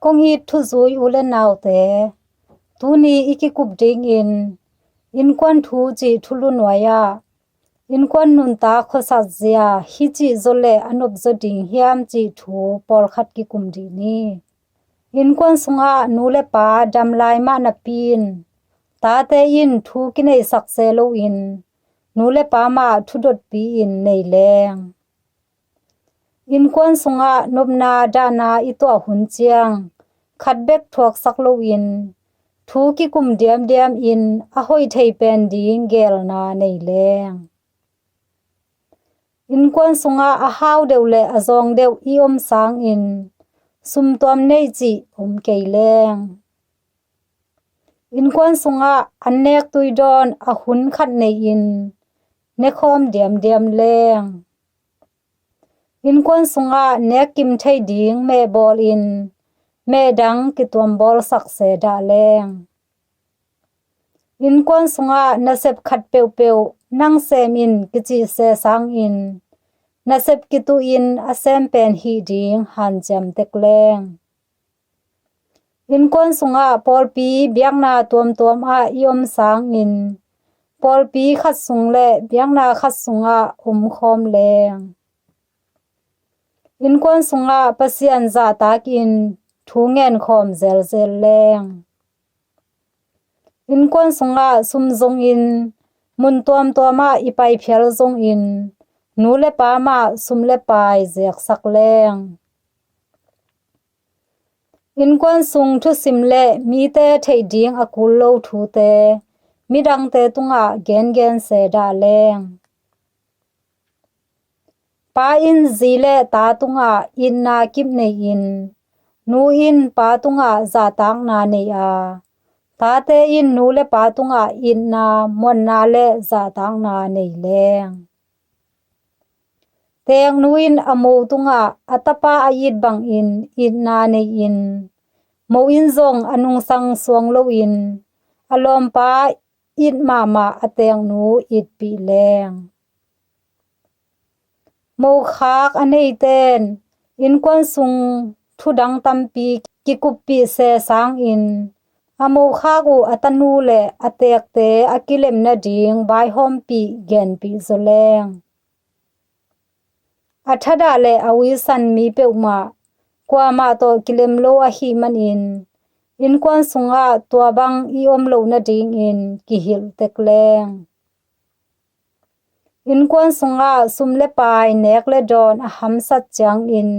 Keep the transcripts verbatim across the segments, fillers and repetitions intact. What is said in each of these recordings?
Kong it thuzui u le naute, tuni i kikup dingin innkuan thu cih thulu nuai-ah innkuan nuntak khuasat zia hi cih zaw le a nop zaw ding hiam cih thu pawlkhat kikum dih ni. Innkuan sungah nu le pa dam lai mah napi in tate in thu kineihsak se loin nu le pa mah thudotpi in nei leng. Innkuan sungah nopna dahna i tuah hun ciang khat bek thuaksak loin thu kikum diamdiam in a hoih thei pen ding geelna nei leng. Innkuan sungah a hau deuh le a zawng deuh i om sangin sumtuam neih cih om kei leng. Innkuan sungah an nek tui dawn a hun khat nei-in nekhawm diamdiam leng. Innkuan sungah nek kim thei ding meh bawlin meh dang kituam bawlsak se dah leng. Innkuan sungah nasep khat peuhpeuh nang sem in kicih se sangin nasep kituh in a sem pen hih ding hanciam tek leng. Innkuan sungah pawlpi biakna tuamtuam ah i om sangin pawlpi khat sung le biakna khat sungah omkhawm leng. Innkuan sungah Pasian zahtakin thu ngenkhawm zelzel leng. Innkuan sungah sum zongin mun tuamtuam ah i pai phial zongin nu le pa mah sum le pai zeksak leng. Innkuan sung thusim le mite theih ding a kul lo thute midangte tungah gengen se dah leng. Pa in zi le ta tungah itna kip nei-in nu in pa tungah zahtakna nei a, tate in nu le pa tungah itna muanna le zahtakna nei leng. Teeknu in a mo tungah a tapa a it bangin itna nei-in mo in zong a nungsang suang loin a lawmpa it mahmah a teeknu itpih leng. Mokhak a neiten innkuan sung thudang tampi kikuppih se sangin a mokhak uh a tanu le a teekte a kilem nading vaihawmpih genpih zaw leng. A thadah le a uisan mi peuhmah kuamah tawh kilem lo ahih manin innkuan sungah tua bang i om loh nadingin kihilh tek leng. Innkuan sungah sum le pai nek le dawn a hamsat ciangin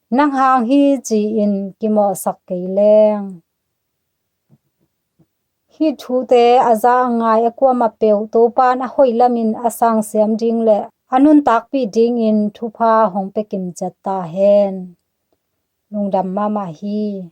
nang hang hi ci-in kimawhsak kei leng. Hih thute a za a ngai a kuamah peuh Topa'n a hoih lamin a sangsiam ding le a nuntakpih dingin thupha hong pia kimciat ta hen. Lungdam mahmah hi.